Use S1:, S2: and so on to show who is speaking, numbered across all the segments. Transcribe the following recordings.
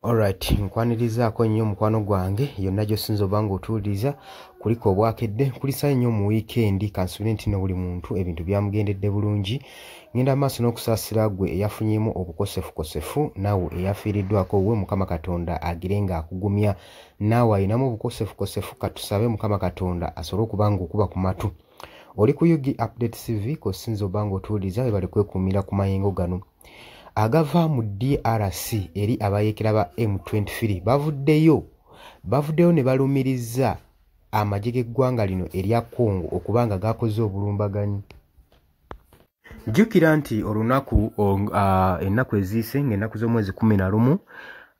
S1: Alright, nkwanirizaako nnyo mukwano gwange yonna gy'osinza oba ng'otuwuliriza. Kuliko obwakedde, nkulisayo nnyo mu wiikendi. Kansuubire nti nno buli muntu ebintu byamugendedde bulungi. Ngenda maaso n'okusaasira ggwe eyafunyeemu obukosefukosefu, naawe eyafiiriddwako owuwe. Mukama Katonda agire ng'akugumya. Naawe ayinamu obukosefukosefu, katusabe Mukama Katonda asobole okuba ng'okuba ku matu. Oli ku UG Update CV kw'osinza oba ng'otuwuliriza. Webale kwekuumira ku mayengo gano agava mu DRC. Eri abayeekera ba M23 bavuddeyo ne balumiriza amagye g'eggwanga lino erya Congo okuba nga gakoze obulumbaganyi. Jjukira nti olunaku, ennaku eziyise, ng'ennaku z'omwezi 11,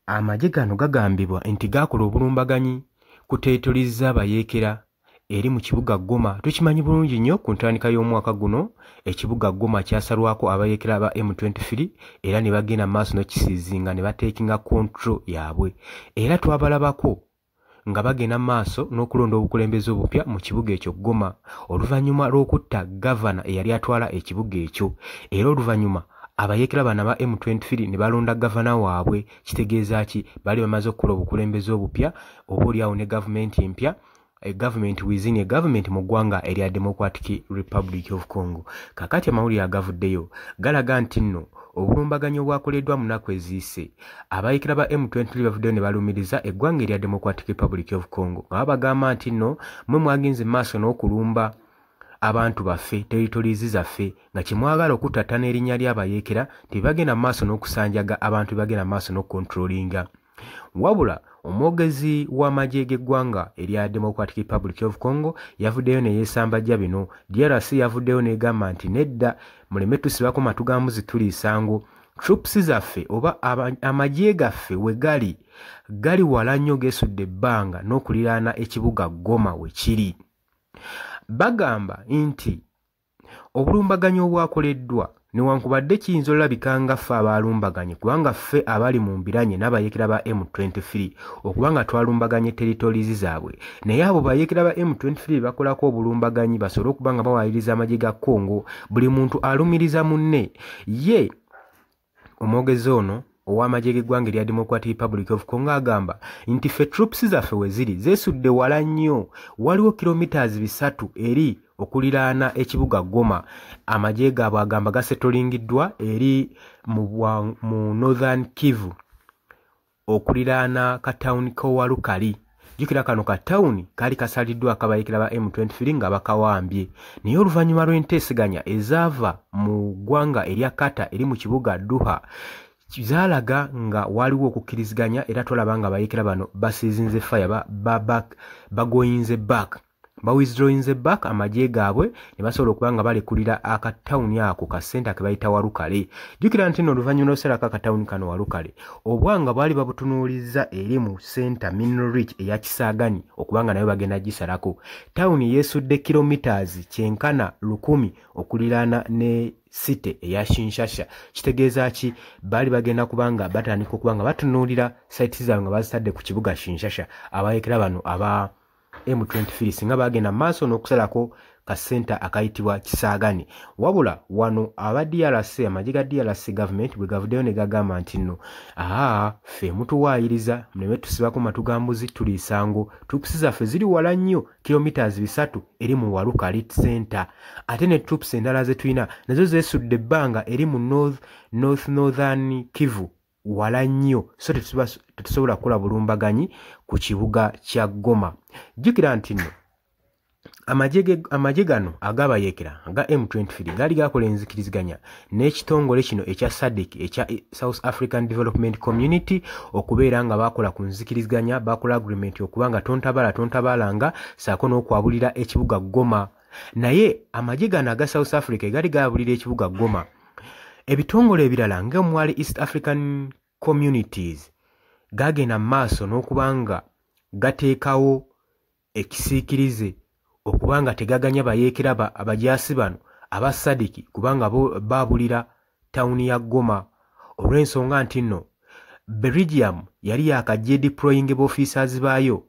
S1: amagye gano gagambibwa nti gakola obulumbaganyi ku territories z'abayeekera eri mu kibuga Goma. Tukimanyi bulungi nnyo, ku ntandika y'omwaka guno ekibuga Goma kyasalwako abayeekera ba M23 era ne bagenda maaso n'okiseizinga ne bateekinga control yaabwe. Era twabalabako nga bagenda maaso n'okulonda obukulembeze obupya mu kibuga ekyo Goma, oluvannyuma lw'okutta gavana eyali atwala ekibuga ekyo. Era oluvannyuma abayeekera bano aba M23 ne balonda gavana waabwe. Kitegeeza ki? Baali bamaze okukola obukulembeze obupya, oba oliawo ne gavumenti empya, a government within a government mu ggwanga erya Democratic Republic of Congo. Kakati amawulire agavuddeyo galaga nti nno obulumbaganyi obwakoleddwa mu nnaku eziyise, abayeekera ba M23 bavuddeyo ne balumiriza eggwanga erya Democratic Republic of Congo, nga babagamba nti nno mwe mwagenze maaso n'okulumba abantu baffe, territories zaffe, nga kyemwagala okuttattana erinnya ly'abayeekera nti bagenda maaso n'okusanjaga abantu, bagenda maaso n'okucontrollinga. Wabula omwogezi w'amagye g'eggwanga erya Democratic Republic of Congo yavuddeyo ne yeesambajja bino. DRC yavuddeyo n'egamba nti nedda, muleme tusibako matu ga mbuzi tuliisango. Troops zaffe oba amagye gaffe we gali, gali wala nnyo, geesudde ebbanga n'okuliraana ekibuga Goma we kiri. Bagamba nti obulumbaganyi obwakoleddwa, newankubadde kiyinza olabika nga ffe abaalumbaganye, kubanga ffe abali mu mbiranye n'abayeekera ba M23 okuba nga twalumbaganye territories zaabwe, naye abo bayeekera ba M23 bakolako obulumbaganyi basobole okuba nga bawayiriza amagye ga Congo. Buli muntu alumiriza munne. Ye omwogezi ono ow'amagye g'eggwanga erya Democratic Republic of Congo agamba nti ffe troops zaffe we ziri zeesudde wala nnyo, waliwo kilometers 300 eri okuliraana ekibuga Goma. Amagye gaabwe agamba gasetolingiddwa eri mu Northern Kivu, okuliraana katawuni k'Owalukali. Jjukira kano katawuni kaali kasaliddwa akabayeekera ba M23 nga bakawambye, naye oluvannyuma lw'enteeseganya ezaava mu ggwanga erya Qatar eri mu kibuga Doha, zaalaga nga waliwo okukkiriziganya, era twalaba nga abayeekera bano baseizinze fire, bagoyinze back, bawithdrawinze back amagye gaabwe ne basobola okuba nga balekulira akatawuni ako ka center ke bayita Walukale. Jjukira nti nno oluvannyuma lw'okusalako akatawuni kano Walukale, obwanga bwali babutunuulizza eri mu center mineral rich eya Kisaagani, okuba nga nayo bagenda gisalako. Tawuni yeesudde kilometers kyenkana 1000 okuliraana ne city eya Kinshasa. Kitegeeza ki? Baali bagenda kubanga batandika okuba nga batunuulira sites zaabwe nga bazitadde ku kibuga Kinshasa, abayeekera bano aba M23, singa bagenda maaso n'okusalako ka center akayitibwa Kisaagani. Wabula wano aba DRC, amagye ga DRC government bwe gavuddeyo ne gagamba nti nno aa, ffe mutuwaayiriza, muleme tusibako matu ga mbuzi tuliisango. Troops zaffe ziri wala nnyo, kilometers 300 eri mu Walukali center, ate ne troops endala ze tulina nazo zeesudde ebbanga eri mu Northern Kivu, wala nnyo, so tetusobola kukola bulumbaganyi ku kibuga kya Goma. Jjukira nti nno amagye gano agabayeekera aga M23 gaali gakola enzikiriziganya n'ekitongole kino ekya SADC, ekya South African Development Community, okubeera nga bakola ku nzikiriziganya, bakola agreement okuba nga tontabala tontabalanga saako n'okwabulira ekibuga Goma. Naye amagye gano aga South Africa gaali gaabulira ekibuga Goma, ebitongole ebirala nga mwali East African Communities gagenda mu maaso n'okuba nga gateekawo ekisiikirize okuba nga tegaganya bayeekera abajaasi bano aba SADC, kubanga bo baabulira tawuni ya Goma, olw'ensonga nti nno Belgium yali yakajja edeploying officers baayo.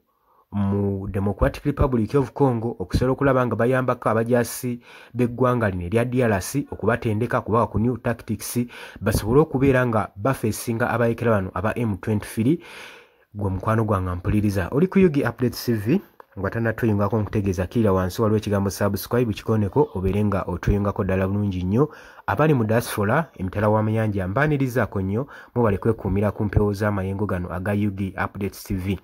S1: mu Democratic Republic of Congo okusobola okulaba nga bayambako abajaasi b'eggwanga lino erya DRC okubatendeka kubawa ku new tactics basobole okubeera nga bafeesinga abayekera bano aba M23. Gwe mukwano gwange mpuliriza, oli ku UG Update TV, nga tannatweyungako nkutegeeza kkirira wansi waliwo ekigambo subscribe kikoneko obeere nga otweyungako ddala bulungi nnyo. Abali mu diaspora emitala w'amayanja mbaanirizaako nnyo, mubale kwekuumira ku mpewo z'amayengo gano aga UG Updates TV.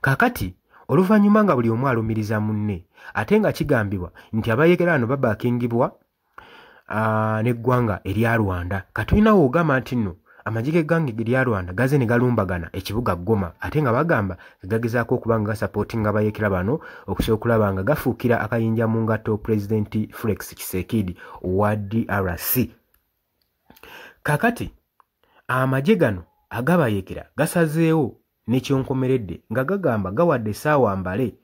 S1: Kaakati oluvannyuma nga buli omu alumiriza munne, ate nga kigambibwa nti abayekera bano babakingibwa n'eggwanga erya Rwanda, katulinawo ogamba nti nno amagye g'eggwanga erya Rwanda gaze ne galumbagana ekibuga Goma, ate nga bagamba gagezaako okuba nga gasapootinga abayekera bano okusobola okulaba nga gafuukira akayinja mu ngatto Pulezidenti Felix Tshisekedi owa DRC. Kaakati amagye gano agabayekera gasazeewo n'ekyonkomeredde nga gagamba gawadde essaawa mbale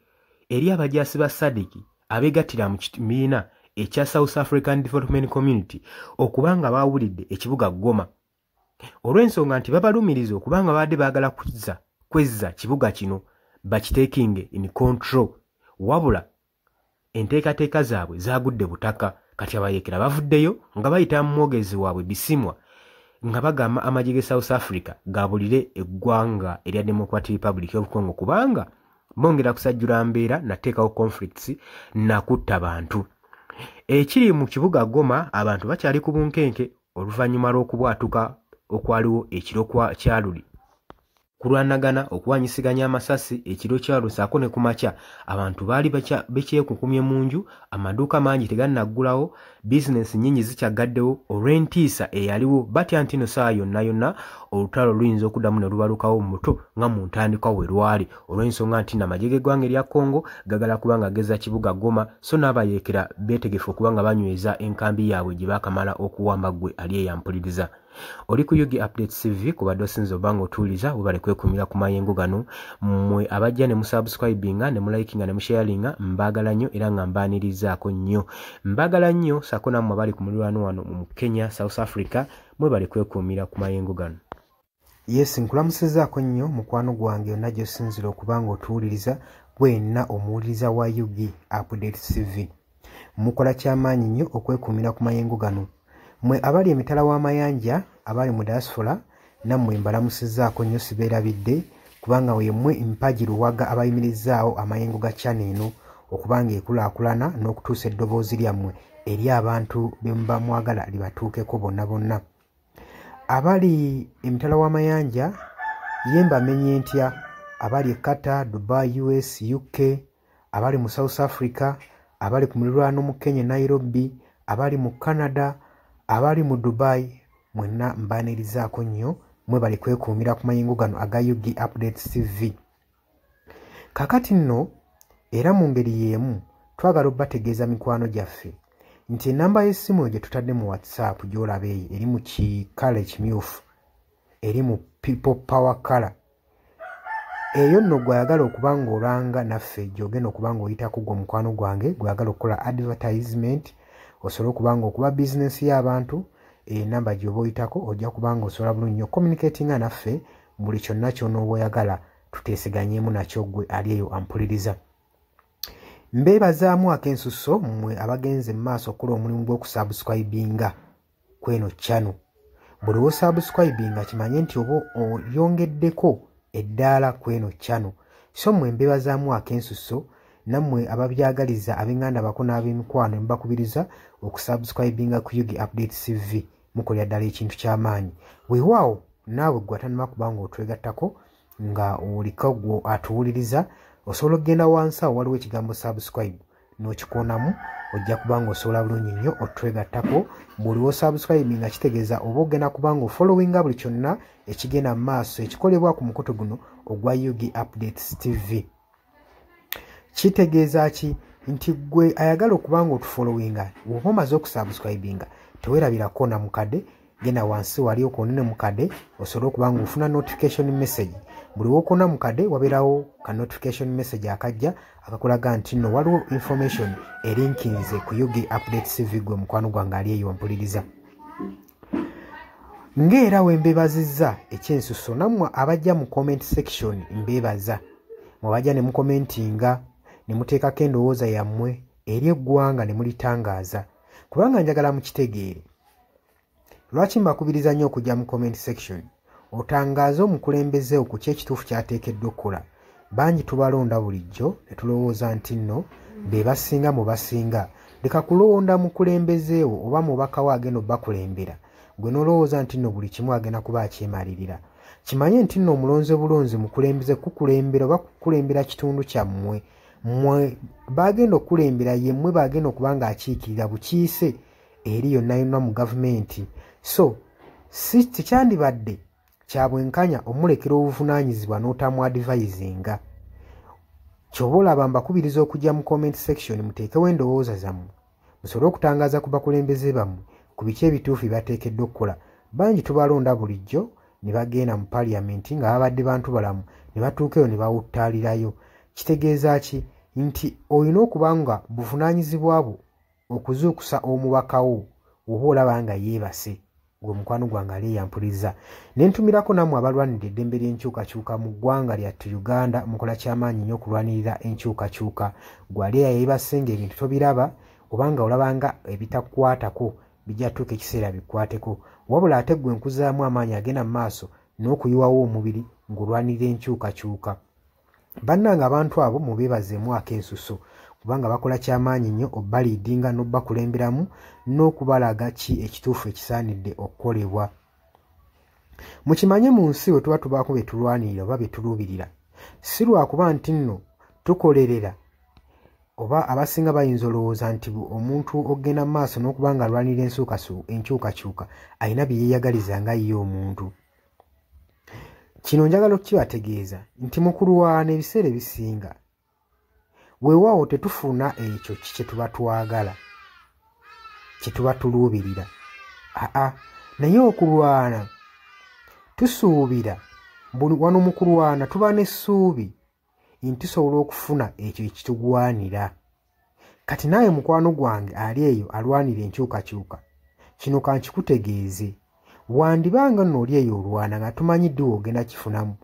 S1: eri abajaasi ba SADC abeegattira mu kibiina ekya South African Development Community okuba nga baawulidde ekibuga Goma, olw'ensonga nti babalumiriza okuba nga babadde baagala kwezza kibuga kino bakiteekinge in control, wabula enteekateeka zaabwe zaagudde butaka. Kati abayekera bavuddeyo nga bayita mu mwogezi waabwe Bisimwa nga bagamba amagye ge South Africa gabulire eggwanga erya Democratic Republic of Congo kubanga bongera kusajjula mbeera nateekawo conflicts nakutta bantu. Ekiri mu kibuga Goma abantu bakyali ku bunkenke oluvannyuma lw'okubwatuka okwaliwo ekiro kya luli, kulwanagana okuwanyisiganya amasasi ekiro kya luli ssaako ne ku makya. Abantu baali bekyekukumye mu nju, amaduuka mangi tegannaggulawo, bizinensi nnyingi zikyaggaddewo olw'entiisa eyaliwo. Batya nti no ssaawa yonna yonna olutalo luyinza okuddamu ne lubalukawo mu muto nga mu ntandikwa we lwali, olw'ensonga nti n'amagye g'eggwanga erya Congo gagala kuba nga geza kibuga Goma, so n'abayeekera beetegefu okuba nga banyweza enkambi yaabwe gye baakamala okuwamba. Ggwe ali eyampuliriza, oli ku UG Update TV, kubadde osinza oba nga otuwuliza, webale kwekuumira ku mayengo gano. Mmwe abajja ne musubscribinga ne mulikinga ne musharinga, mbaagala nnyo era nga mbaanirizaako nnyo, mbaagala nnyo ssaako nammwe abali ku muliraano wano mu Kenya, South Africa, mwebale kwekuumira ku mayengo gano.
S2: Yes, nkulamusizaako nnyo mukwano gwange yonna gy'osinzira okuba nga otuwuliriza, gwenna omuwuliriza wa UG Update TV. Mukola kyamaanyi nnyo okwekuumira ku mayengo gano. Mmwe abali emitala w'amayanja, abali mu diaspora, nammwe mbalamusizaako nnyo, sibeerabidde kubanga yemmwe mpagi luwaga abayimirizaawo amayengo ga channel eno okuba nga ekulaakulana n'okutuusa eddoboozi lyammwe eri abantu be muba mwagala libatuukeko bonna bonna. Abali emitala w'amayanja ye mbamenye ntya, abali e Qatar, Dubai, US, UK, abali mu South Africa, abali ku muliraano mu Kenya Nairobi, abali mu Canada, abali mu Dubai, mwenna mbaanirizaako nnyo, mwebale kwekuumira ku mayengo gano aga UG Updates TV. Kaakati nno era mu ngeri y'emu twagala obbategeeza mikwano gyaffe nti ennamba y'essimu gye tutadde mu WhatsApp gy'olaba eyo eri mu kikala ekimyufu, eri mu people power color, eyo nno gw'ayagala okuba ng'olanga naffe gy'ogenda okuba ng'oyitako gwe mukwano gwange gw'ayagala okukola advertisement osobola okuba ng'okuba bizinensi y'abantu, enamba gy'oba oyitako ojja kuba ng'osobola bulungi nnyo communicatinga naffe buli kyonna ky'onooba oyagala tuteeseganyeemu nakyo ggwe ali eyo ampuliriza. Mbeebazaamu ak'ensusso mmwe abagenze mu maaso okukola omulimu gw'okusubscribinga kweno channel. Buli w'osubscribinga kimanye nti oba oyongeddeko eddaala kweno channel. So mmwe mbeebazaamu ak'ensusso, nammwe ababyagaliza ab'eŋŋanda bako n'ab'emikwano mbakubiriza okusubscribinga ku UG Update TV, mukolera ddala ekintu ky'amaanyi. Weewaawo naawe ggwe atannaba kuba ng'otwegattako nga oliko gwe atuwuliriza, osobola okugenda wansi awo waliwo ekigambo subscribe n'okikoonamu, ojja kuba ng'osobola bulungi nnyo otwegattako. Buli w'osubscribinga kitegeeza oba ogenda kuba ng'ofollowinga buli kyonna ekigenda mu maaso ekikolebwa ku mukutu guno ogwa UG Updates TV. Kitegeeza ki nti ggwe ayagala okuba ng'otufollowinga bw'oba omaze okusubscribinga teweerabira koona mukadde, genda wansi wali okoonene mukadde osobole okuba ng'ofuna notification message. Buli w'okoona mukadde wabeerawo ka notification message akajja akakulaga nti nno waliwo information erinkinze ku UG Update TV gwe mukwano gwange ali eyo mpuliriza. Ng'era we mbeebazizza ekyensusso nammwe abajja mu comment section mbeebaza. Mwabajja ne mukomentinga ne muteekako endowooza yammwe eri eggwanga ne mulitangaaza, kubanga njagala mukitegeere. Lwaki mbakubiriza nnyo okujja mu comment section otangaaze omukulembeze ku ki ekituufu ky'ateekeddwa okukola? Bangi tubalonda bulijjo ne tulowooza nti nno be basinga mu basinga. Leka kulonda mukulembeze wo oba mubaka wo agenda obbakulembera, gwe n'olowooza nti nno buli kimu agenda kuba akyemalirira. Kimanye nti nno omulonze bulonzi mukulembeze kukulembera oba kukulembera kitundu kyammwe. Mmwe bagenda okukulembera, ye mmwe bagenda okuba ng'akiikirira bukiise eri yonna yonna mu gavumenti. So si tekyandibadde kya bwenkanya omulekera obuvunaanyizibwa n'otamu-advisinga. Ky'oba olaba mbakubiriza okujja mu comment section muteekewo endowooza zammwe, musobole okutangaaza ku bakulembeze bammwe ku biki ebituufu bye bateekeddwa okukola. Bangi tubalonda bulijjo ne bagenda mu paliamenti nga babadde bantu balamu, ne batuuka eyo ne bawuttaalirayo. Kitegeeza ki? Nti olina okuba nga buvunaanyizibwa bwo okuzuukusa omubaka wo oba olaba nga yeebase. Gwe mukwano gwange ali eyampuliriza, ne ntumirako nammwe abalwanirira eddembe ly'enkyukakyuka mu ggwanga lyattu Uganda. Mukola kyamaanyi nnyo okulwanirira enkyukakyuka. Gwe ali eyeebase ng'ebintu tobiraba oba nga olaba nga ebitakukwatako, bijja tuuka ekiseera bikwateko. Wabula ate ggwe nkuzaamu amaanyi agenda mu maaso n'okuyiwawo omubiri ng'olwanirira enkyukakyuka. Bannange, abantu abo mubeebazeemu ak'ensuso, kubanga bakola kyamaanyi nnyo obbaliidinga n'obbakulemberamu n'okubalaga ki ekituufu ekisaanidde okukolebwa. Mukimanye mu nsi bwe tuba tubaako bye tulwanirira oba bye tuluubirira, si lwakuba nti nno tukolerera, oba abasinga bayinza olowooza nti omuntu ogenda mu maaso n'okuba nga alwanirira enkyukakyuka alina bye yeeyagaliza nga ye omuntu. Kino njagala okukibategeeza nti mu kulwana ebiseera ebisinga weewaawo tetufuna ekyo kye tuba twagala, kye tuba tuluubirira. Aa, naye okulwana tusuubira, wano mu kulwana tuba n'essuubi nti tusobola okufuna ekyo ekitugwanira. Kati naawe mukwano gwange ali eyo alwanira enkyukakyuka, kino kankikutegeeze. Wandibanga nno oli eyo olwana nga tumanyi ddi w'ogenda kifunamu,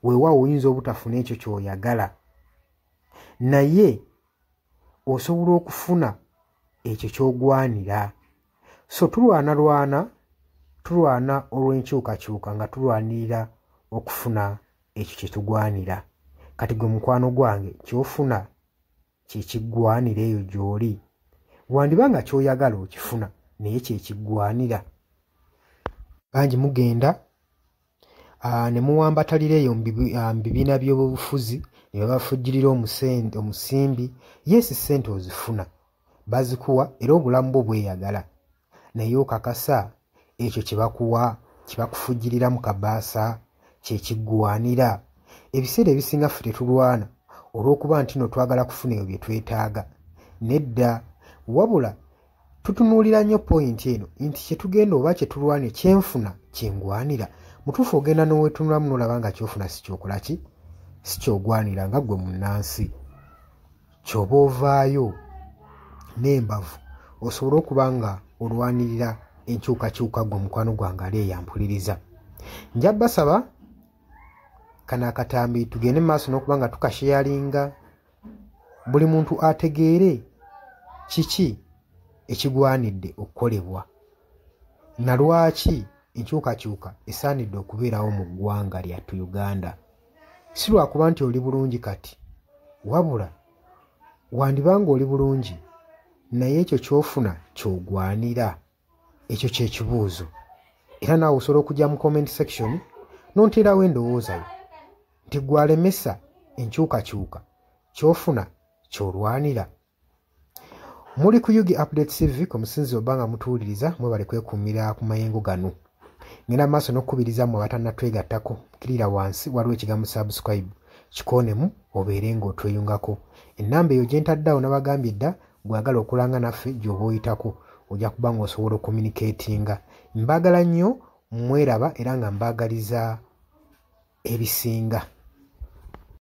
S2: weewaawo oyinza obutafuna ekyo ky'oyagala, naye osobola okufuna ekyo ky'ogwanira. So tulwanalwana, tulwana olw'enkyukakyuka nga tulwanirira okufuna ekyo kye tugwanira. Kati gwe mukwano gwange, ky'ofuna kye kiggwanira eyo gy'oli. Wandiba nga ky'oyagala okifuna, naye kye kiggwanira. Bangi mugenda ne muwambatalira eyo mu bibiina by'obufuzi ne babafujjirira omusimbi. Yes, ssente ozifuna, bazikuwa, era obulamu bwo bweyagala, naye okakasa ekyo kye bakuwa, kye bakufujjirira mu kabaasa, kye kiggwanira? Ebiseera ebisinga ffe tetulwana olw'okuba nti nno twagala kufuna ebyo bye twetaaga. Nedda, wabula tutunuulira nnyo point eno nti kye tugenda oba kye tulwana, kyenfuna kyengwanira. Mutuufu ogenda n'oweetunulamu n'olaba nga ky'ofuna si kyokola ki, si kyogwanira nga ggwe munnansi. Ky'oba ovaayo n'embavu osobole okuba nga olwanirira enkyukakyuka. Ggwe mukwano gwange ali eyampuliriza, nja basaba kano akatambi tugende mu maaso n'okuba nga tukasharinga, buli muntu ategeere kiki ekigwanidde okukolebwa na lwaki enkyukakyuka esaanidde okubeerawo mu ggwanga lyattu Uganda. Si lwakuba nti oli bulungi kati, wabula wandibanga oli bulungi, naye ekyo ky'ofuna ky'ogwanira? Ekyo kye kibuuzo. Era naawe osobola okujja mu comment section n'onteerawo endowooza yo nti ggwe alemesa enkyukakyuka, ky'ofuna ky'olwanira? Muli ku UG Update TV ku musinzi oba nga mutuwuliriza, mwebale kwekuumira ku mayengo gano. Ngenda maaso n'okukubiriza mmwe abatannatwegattako, kirira wansi waliwo ekigambo subscribe, kikoonemu obeere ng'otweyungako. Ennamba eyo gye ntaddeawo nabagambye dda, gwagala okulanga naffe gy'oba oyitako ojja kuba ng'osobola okucommunicatinga. Mbaagala nnyo, mweraba, era nga mbaagaliza ebisinga.